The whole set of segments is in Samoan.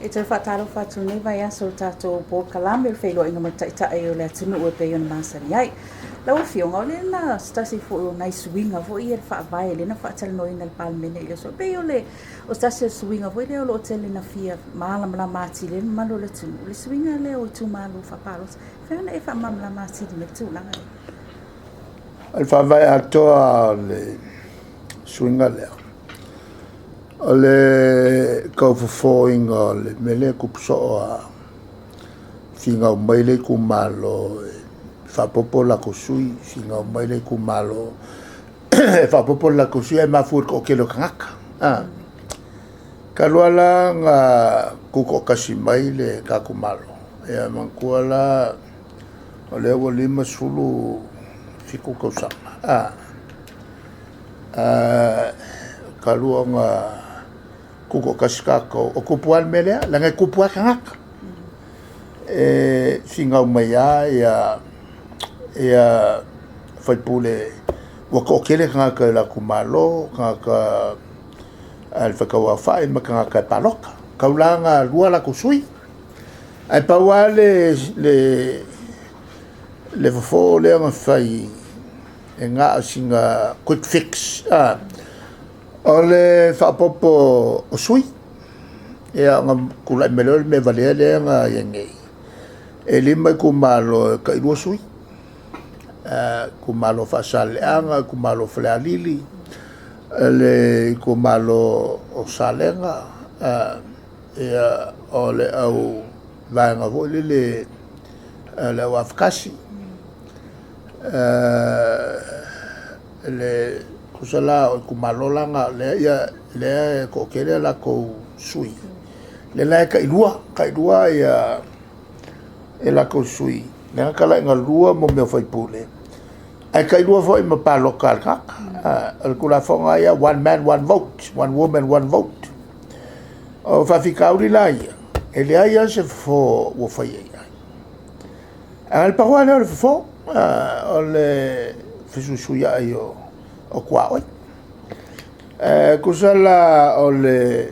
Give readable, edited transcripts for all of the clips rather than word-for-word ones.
E toe faatalofa atu i lenei vaiaso i le tatou polokalame o le feiloaiga ma le Taitai o le atunuu e pei ona masani ai. Lau Afioga, o lea na se tasi foi o nai suiga foi ia le faavae lea na faatalanoaina e le Palemene i le aso. E pei o le o se tasi o suiga foi lea o lo o tele na fia malamalama atili ai le mamalu o le atunuu, le suiga lea o itumalo faapalota. E mafai ona e faamalamalama atili mai le tulaga lea? O le faavae atoa o le suiga lea, o le tau fofoina o le mea lea e tupu soo lava, finau mai le itumalo e faaopoopo o latou sui, finau mai le itumalo e faaopoopo le latou sui, ae mafua i le toatele o tagata. Talu lava la ona tutoatasi mai le tatou Malo, ia manatua la o lea ua 57 tausaga, talu ona tutoatasi tatou, o tupu lava le mea lea, leaga e tupu lava tagata. E finau mai lava sui usufono ua toatele tagata i o latou itumalo, tagata a le faitauaofai ma tagata e palota. E tatau la ona 2 latou sui. Ae pau lava le fofo lea na fai, e na o sina quick fix, o le faaopoopo o sui. Ia ona tulai mai lea o le mea valea lea na i ai nei, e 5 itumalo e tai 2 sui. Itumalo o Faasaleleaga, itumalo o Falealili, le itumalo o Salega, ia, o le au vaega foi lele, le au Avakasi, le tusa la o itumalo la na o lea e toatele a latou sui, lea la e tai-lua ia latou sui, lea na talai ina 2 mo mea o sui usufono, ae tai-lua foi ma palota a le tagata. O le Tulafono lava ia, one man, one vote, one woman, one vote. O faafitauli la ia, e leai lava se fofo ua faia i ai. A o le pau lava lea o le fofo, o le fesuisuiai o tuaoi. Tusa la o le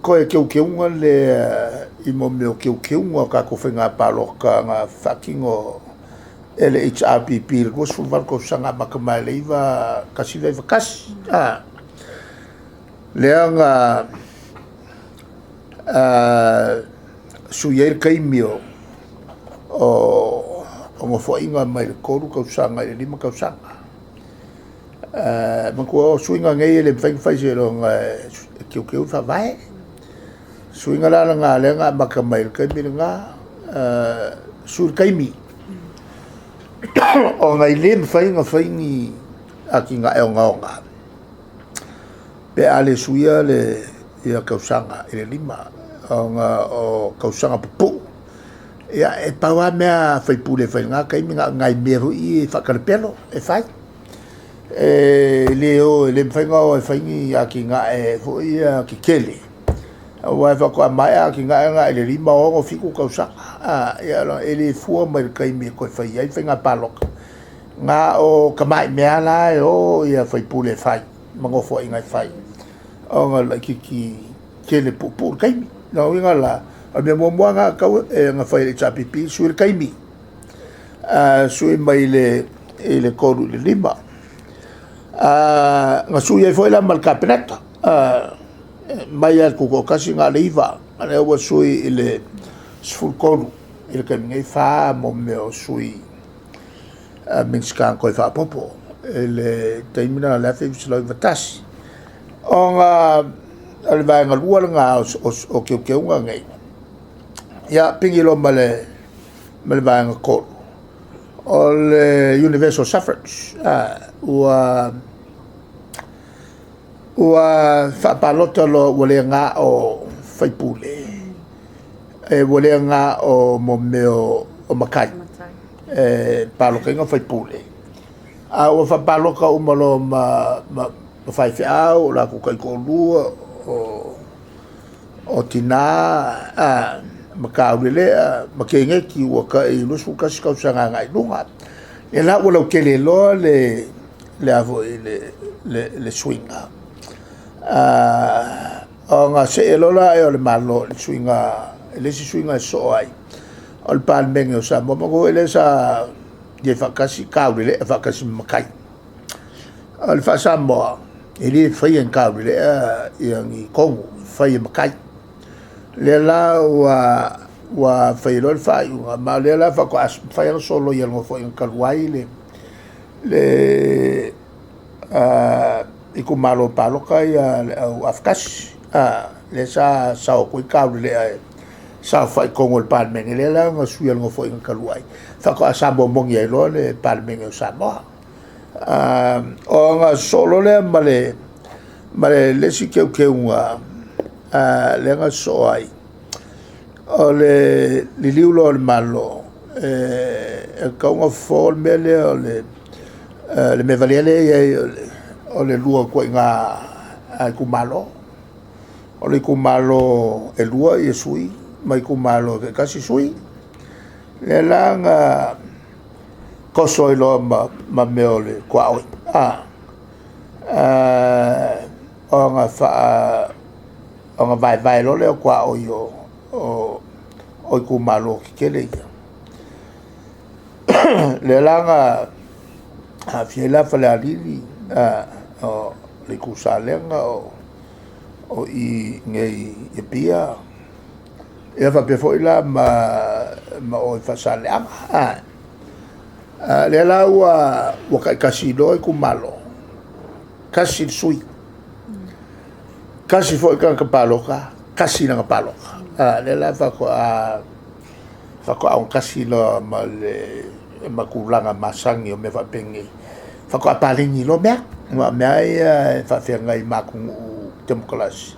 toe teuteuga lea i mea o teuteuga o tatou faiga palota na faatino e le HRPP i le 28 tausaga amata mai le 1991, lea na sui ai le taimi o nofoaiga mai le 3 tausaga i le 5 tausaga. Manatua o suiga nei e le mafai ona fai seiloga e teuteu le Faavae. Suiga la lena lea na amata mai i le taimi lena, sui le taimi, ona e le mafai ona fai ni atinae ogaoga pe a le suia le tausaga i le 5, ona o tausaga pupuu. Ia, e pau lava mea a sui usufono e fai i lena taimi, na o nai mea foi ia faatalapelo e fai. E le mafai ona o e fai ni atinae foi ia tetele, aua faatoa maea atinae na i le 5, 6, 7 tausaga. Ia, e le fua mai le taimi e toe fai ai faiga palota, na o tamai mea la e o sui usufono e fai ma nofoaiga e fai, ona e laitiiti tele puupuu le taimi. O lona uiga la, o le mea muamua lena na fai e le HRPP, sui le taimi, sui mai le 3 i le 5. Na sui ai foi la ma le Kapeneta, mai lava i le tutoatasi na o le 9, a o lea ua sui i le 13 i le taimi nei, 4 mo mea o sui Minisita na toe faaopoopo i le taimi lena o le 1991. Ona o le vaega lua lena o teuteuga nei, ia pigi loa ma le vaega tolu, o le universal suffrage. Ua faapalota loa ua le na o sui usufono, ua le na o mea o matai e palotaina sui usufono, a ua faapalota uma loa ma faifeau, o latou taitoalua, o tina ma taulelea ma teineiti ua tai 21 tausaga agai i luga. Ia la ua lautele loa le suiga, Ona see loa lea o le Malo i le suiga, i le isi suiga e sosoo ai, o le Palemene o Samoa. Manatua foi lea sa i ai faatasi taulelea faatasi ma matai. O le faa-Samoa, e le faia e ni taulelea ni tonu, e fai e matai. O lea la ua fai ai loa le faaiuga, ma o lea la faatoa mafai lava ona soloia e le Nofoaiga talu ai le itumalo palota ia a le au afatasi, lea sa sao atu ai taulelea e saofai i totonu o le Palemene, lea la na suia e le Nofoaiga talu ai, faatoa Samoa moni ai loa le Palemene o Samoa. Ona sosoo loa lea ma le isi teuteuga lea na sosoo ai, o le liliu loa o le Malo e tatau ona fofo le mea lea o le mea valea lea e i ai o le lua o ituaiga itumalo. O le itumalo e 2 sui ma itumalo e taitasi sui. O lea la na toso ai loa ma mea o le tuaoi, ona vaevae loa lea o tuaoi o itumalo tetele ia. O lea la na aafia ai la Falealili, o le Itu Salega, o i inei i Apia, ia faapea foi la ma o i Faasaleleaga. O lea la ua taitasi loa itumalo, tasi le sui, tasi foi le tagata palota, tasi lana palota. O lea la faatoa ogatasi loa ma le tulaga masani o mea faapenei, faatoa paleni loa mea. Aua o mea lava ia e faafeagai ma atunuu temokarasi,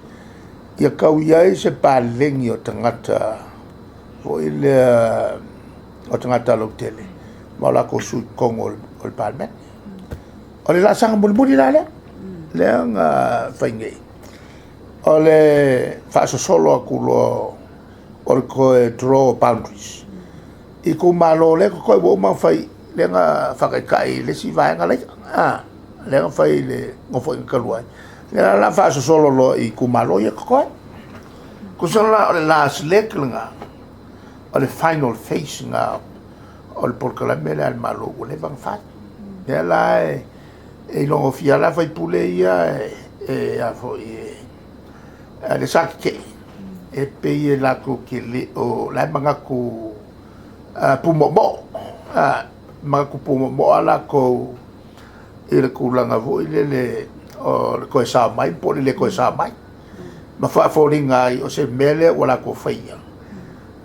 ia tau i ai se paleni o tagata foi lea o tagata lautele ma o latou sui i totonu o le Palemene. O le laasaga mulimuli la lea, lea na fai nei, o le faasosolo atu loa o le toe draw o boundaries i itumalo lea e totoe ua uma ona fai, lea na faataitai i le isi vaega laita, lea na fai i le Nofoaiga talu ai, lea la o le a faasosolo loa i itumalo ia e totoe. Tusa la o le last leg lena, o le final phase lena o le polokalame lea a le Malo ua leva ona fai. O lea la e iloagofie lava sui usufono ia lea sa tetee, e pei e latou te le o, o la e manatu pumoomoo, manatu pumoomoo lava latou i le tulaga foi lele o le toe sao mai po o le le toe sao mai, ma faafoliga ai o se mea lea ua latou faia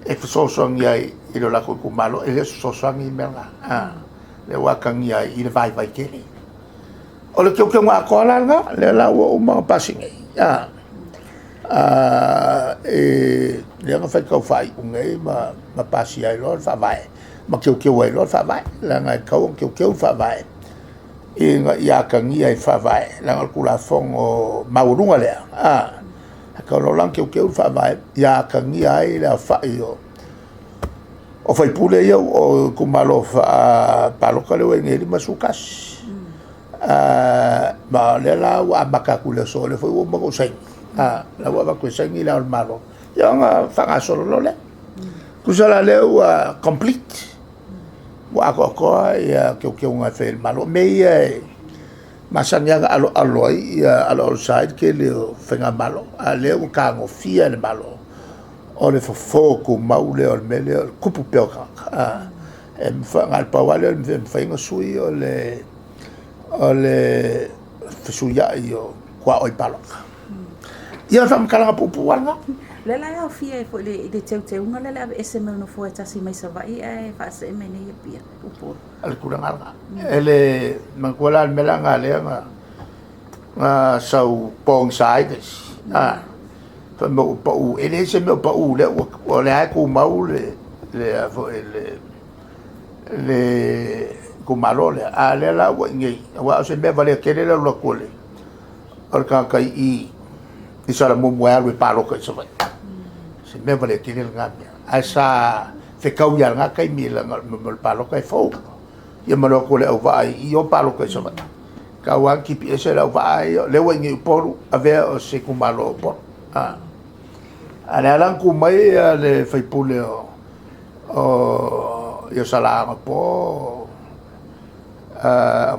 e fesoasoani ai i lo latou itumalo. E le o se fesoasoani le mea lena, lea ua atagia ai i le vaivai tele. O le teuteuga atoa la lena, lea la ua uma ona pasi nei, lea na fai tau faaiu nei ma pasia ai loa le Faavae, ma teuteu ai loa le Faavae, leaga e tatau ona teuteu le Faavae ina ia atagia i le Faavae, leaga o le Tulafono maualuga lea, e tatau loa la ona teuteu le Faavae ia atagia ai le aofai o sui usufono ia o itumalo faapalota lea ua i ai nei e 51. Ma o lea la ua amata atu i le aso, o lea foi ua uma ona ou saini, o la ua avatu e saini Le Ao o le Malo, ia ona faagasolo loa lea. Tusa la o lea ua complete, ua atoatoa teuteuga e fai e le Malo. O mea ia e masani lava ona aloalo ai, aloalosa ai le tele o faigamalo, a o lea ua tagofia e le Malo, o le fofo tumau lea o le mea lea o le tupu pea o tagata. E na o le pau lava lea o le mea e mafai ona sui o le fesuiai o tuaoi palota. Ia, o le faamatalaga puupuu lava lena. O lea la e aofia ai foi i le teuteuga lea le aveese mai o le nofoa e tasi mai Savaii ae faasee mai nei i Apia, Upolu. O le tulaga lena. E le manatua la le mea la lea na sau pogisa ai le isi, fai mai ua pau, e leai se mea o pau, o lea lava e tumau le itumalo lea, a o lea la ua i inei, aua o se mea valea tele le alu atu o le tagata i i Salamumu e alu e palota i Savaii. O se mea valea tele lena mea. Ae sa fetaui lava i lena taimi leaga o le palota e fou. Ia ma le o atu o le auvaa i i o palota i Savaii. Tau lava na tipi ese le auvaa ia, o lea ua i inei i Upolu, avea o se itumalo o Upolu. A a le ala ku mai ia le faipule o ia Salaaga po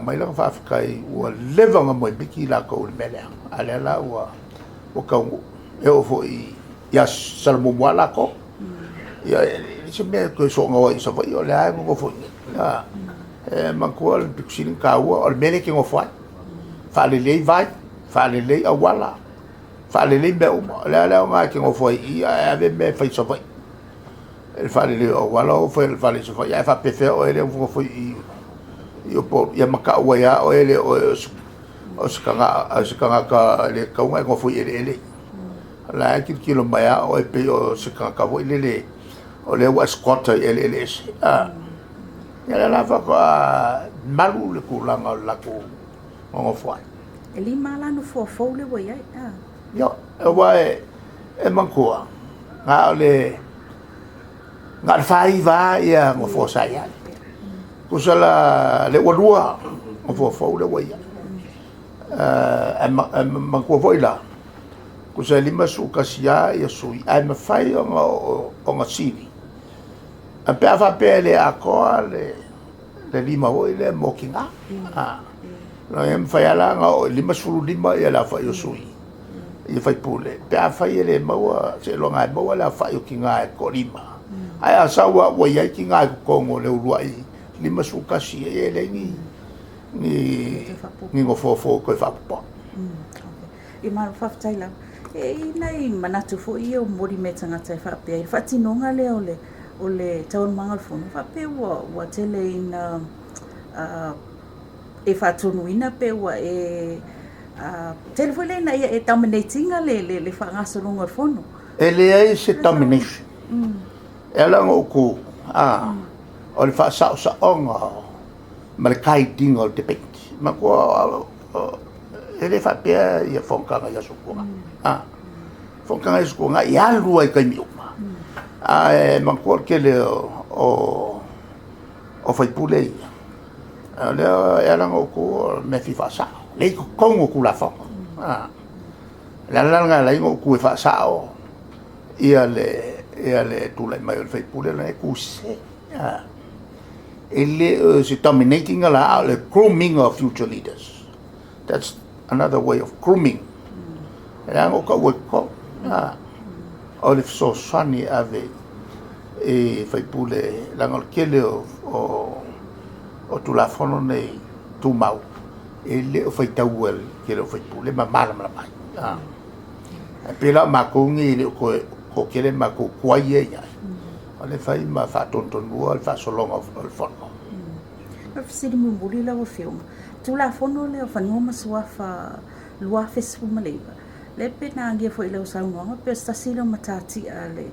mai langa faafetai ua leva ona moemiti latou i le mea lea, a lea la ua taunuu e oo foi ia Salamumu latou. Ia e se mea toe soona o ai i Savaii, o lea e nonofo i inei. E manatua le pito sili ona taua o le mea lea e te nofo ai. Faalelei vai, faalelei auala, faalelei mea uma. O le a le aoga e te nofo ai i i ae ave mea e fai i Savaii. E faalelei o auala o fai i Savaii, ae faapefea oe lea e nofo i i Upolu, ia matau ai lava oe le oe o se tagata e le tatau ona e nofo i eleele ia. O la e tilotilo mai lava oe pei o se tagata foi lele o lea ua e squatter i eleele ese. Ia lea la faatoa malu le tulaga o le latou nonofo ai. E 5 la nofoa fou lea ua i ai. Ia, aua e manatua, na o le 49 ia nofoa sa i ai. Tusa la le ua 2 nofoa fou lea ua i ai. Ae manatua foi la, tusa e 51 lava ia sui, ae mafai ona sili. A pe a faapea e le atoa le 5 foi lea mo tina. E mafai lava la ona oo i le 55 ia le aofai o sui i faipule, pe afai e le maua, seiloga e maua le aofai o tina e toa-5. Ae a sau lava ua i ai tina i totonu o le uluai 51, e leai ni nofoa fou e toe faaopoopo. Ia malo faafetai lava. E i ai nai manatu foi ia o momoli mai e tagata e faapea i le faatinoga lea o le taualumaga o le fono, faapea ua tele ina e faatonuina pe ua e tele foi lea ina ia e dominate ina le faagasologa o le fono. E leai se domination. E ala ona ou tu, o le faasaosaoga ma le guide ina o le debate. Manatua e le faapea ia fonotaga i Aso Tuanai. Fonotaga i Aso Tuanai e alu lava i taimi uma. Ae manatua o le tele o faipule ia, o lea e ala ona ou tu o le mea e fia faasao, lea e i totonu o Tulafono. O le ala la lena e ala ai ona ou tu e faasao ia le tulai mai o le faipule lenei e tu sese. E le o se dominating la, a o le grooming of future leaders. That's another way of grooming. E leaga o taua i totonu. O le fesoasoani e ave i faipule, leaga o le tele o Tulafono nei tumau, e le o faitaua e le tele o faipule ma malamalama ai. E pei la o matou nei e le o toe toatele matou tuai ia i ai, o le fai ma faatonutonua le faasologa o le fono. O le fesili mulimuli lau Afioga, Tulafono lea o Fanua ma Suafa 2019, lea pe na agia foi i lau saunoaga, pe o se tasi lea o matatia a le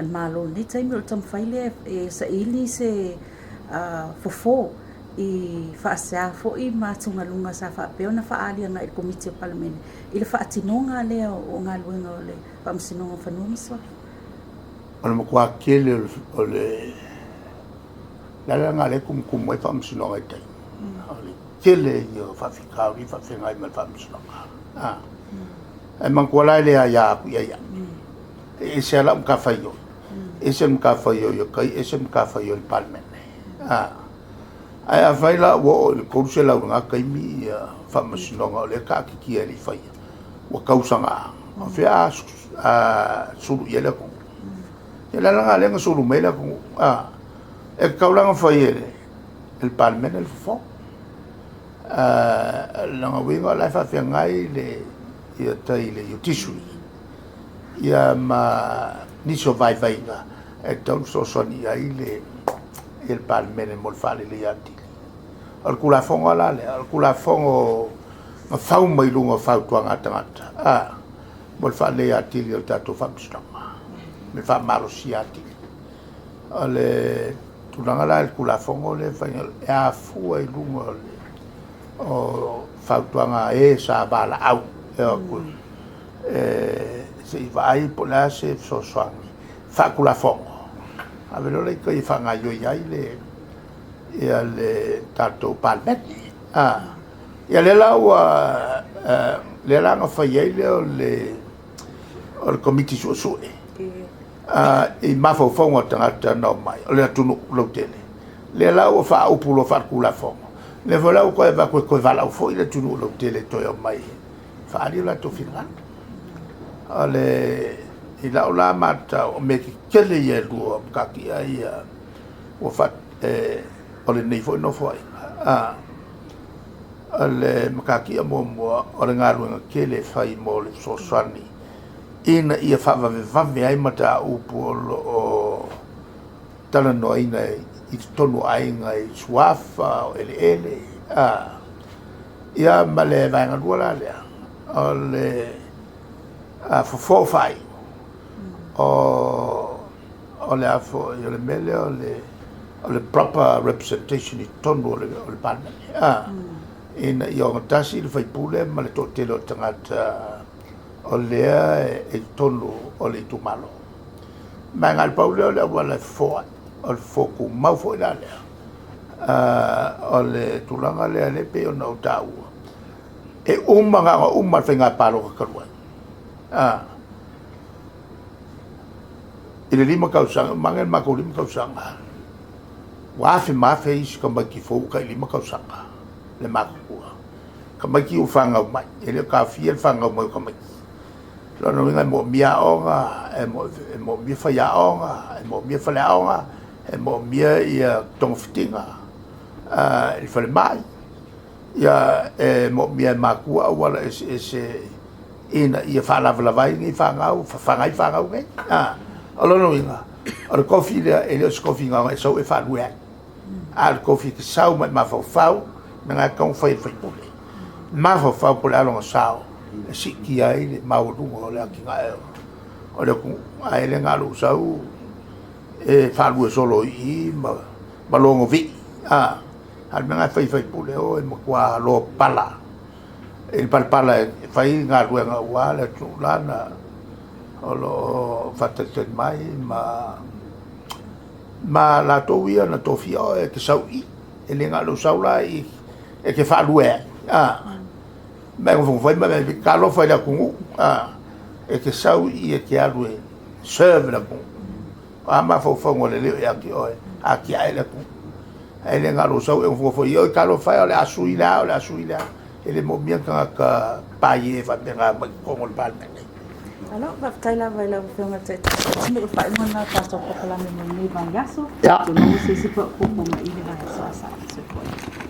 Malo i lenei taimi o le taumafai lea e saili se fofo i faasea foi ma atugaluga sa faapea ona faaali agai i le Komiti o Palemene i le faatinoga lea o galuega o le Faamasinoga o Fanua ma Suafa. O le matua tele o le ala lena lea e tumutumu ai Faamasinoga i tai. O le tele ia o faafitauli e faafeagai ma le Faamasinoga. Ae manatua la e le aia atu i ai au. E ese lava lau matafaioi, ese le matafaioi o tai, ese le matafaioi o le Palemene. Ae afai la ua oo i le 300 i lena taimi ia Faamasinoga o lea e taatitia e le i faia, ua tausaga, o fea a sulu i ai le atunuu. Ia le ala lena lea na sulu mai ai le atunuu. E tatau la ona fai e le Palemene le fofo. Lona uiga o la e faafeagai ia tai le judiciary ia ma nisi o vaivaiga e tatau ona fesoasoani i ai le Palemene mo le faaleleia atili. O le Tulafono la lea, o le Tulafono na fau mai luga o fautuaga a tagata mo le faaleleia atili o le tatou Faamasinoga, ma le faamalosia atili. O le tulaga la i le Tulafono lea e fai, e afua i luga o fautuaga a e sa valaau e o atu se i vaai po o le a se fesoasoani faatulafono, ave loa lea i tai e faagaoioi ai le tatou Palemene. Ia lea la ua lea la na fai ai lea o le Komiti Suesue i mafaufauga o tagata na omai o le atunuu lautele. Lea la ua faaupu loa faaletulafono, lea foi la ua toe avatu e toe valaau foi le atunuu lautele e toe omai e faaali o latou finagalo. O le i lau la matau, o mea tetele ia e lua o matatia ia ua fa o lenei foi nofoaiga. O le matatia muamua o le galuega tele e fai mo le fesoasoani ina ia faavavevave ai mataupu o lo o talanoaina i totonu o aiga i suafa o eleele. Ia ma le vaega lua la lea, o le fofo faaiu o le a foi o le mea lea o le proper representation i totonu o le Palemene, ina ia ogatasi le faipule ma le toatele o tagata o lea e i totonu o le itumalo. Ma e na o le pau lea o le auala e fofo ai, o le fofo tumau foi la lea. O le tulaga lea e pei ona ou taua, e uma na ona uma le faiga palota talu ai. I le 5 tausaga, ua le matou 5 tausaga, ua afe ma afe isi tamaiti fou ua tai 5 tausaga le matutua. Tamaiti ua fanau mai, e le o taofia le fanau mai o tamaiti. Lona uiga e moomia aoga, e moomia faiaoga, e moomia faleaoga, e moomia ia togafitiga i le falemai, ia e moomia e matua auala eseese ina ia faalavalava ai nei fanau, fafaga ai fanau nei. O lona uiga, o le tofi lea e le o se tofi na ona e sau e faalue ai, a o le tofi e te sau ma e mafaufau, na e tatau ona fai e le faipule. Mafaufau po o le a lona sao e siitia ai le maualuga o le atinae o le atunuu. Ae le na o lou sau e faalue solo i i ma logovii. A o le mea na e fai e faipule, o e matua lopala i le palapala e fai galuega aua le atunuu lana o lo o faatalitali mai ma latou ia na tofia oe e te sau i, e le na o lou sau la i e te faalue ai. Ma e nofonofo ai ma talofa i le atunuu, e te sau i e te alu e serve le atunuu. O a mafaufauga lelei o ia te oe, atiae le atunuu. Ae le na o lou sau e nofonofo i o, talofa e o le a sui le a, o le a sui le a. E le moomia tagata paie faapena mai totonu o le Palemene. Alo, faafetai lava i lau Afioga i le Taitai o le atunuu, o le faaiuga lena o le tatou polokalame mo lenei vaiaso. Tulou se isi paupau i le vaiaso a sa. Soifua.